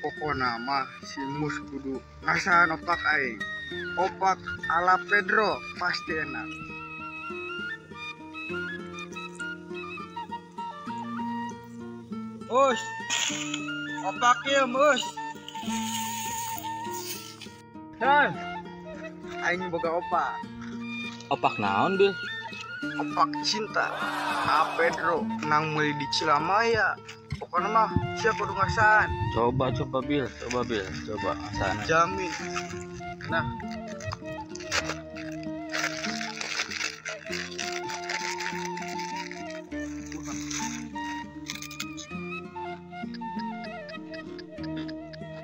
Pokona mah si Mus kudu ngasaan opak aing. Opak ala Pedro pasti enak. Us, opak ieu Mus. San, aing boga opak. Opak naon, Bil? Opak cinta. A Pedro nang meuli di Cilamaya. Pokoknya mah siap kudu ngasaan. Coba coba Bil, coba Bil, coba ngasaan. Jamin. Nah.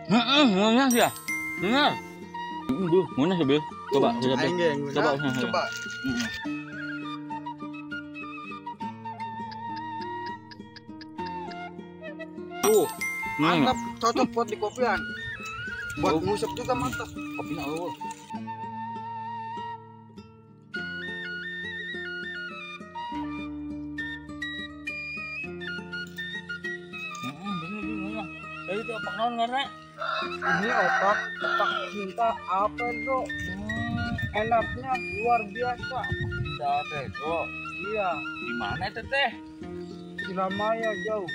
Heeh, ngeunah ya. Ngeunah. Duh, ngeunah ya Bil. Coba, coba. Coba, coba. Tuh, mantap, cocok buat di kopian. Buat ngusap juga mantap. Kopinya eueuh. Bener bener. Itu opak naon ngaranna? Ini opak, opak cinta apa, Bro? Enaknya luar biasa. Cinta Pedro. Iya. Di mana itu teh? Cilamaya jauh.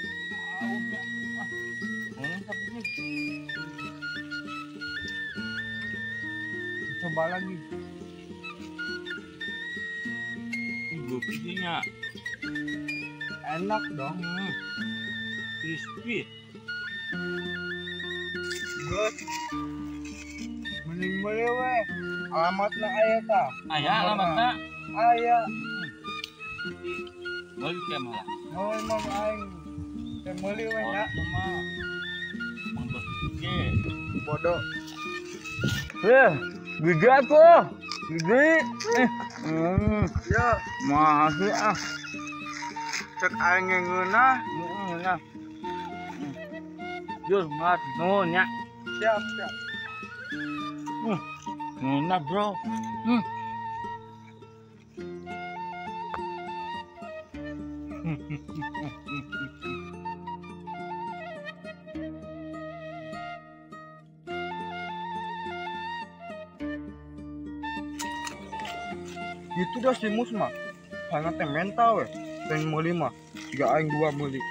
Coba lagi. Buktinya enak dong. Crispy. Good. Mending beli we. Alamatna aya ta? Aya alamatna. Aya. Meuli teh malah. Oh, emang aing teh meuli we nya. Bodoh. Gigi aku. Gigi. Ya, masih ah. Cek aing ngeunah, ngeunah. Jur, mat nuhun nya. Siap, siap. Ngeunah, Bro. Itu dah si Mus mah. Sangat teh mental we. Pengen meuli mah. Tiga aing dua meuli.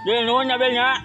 Bil nuhun ya Bil nya.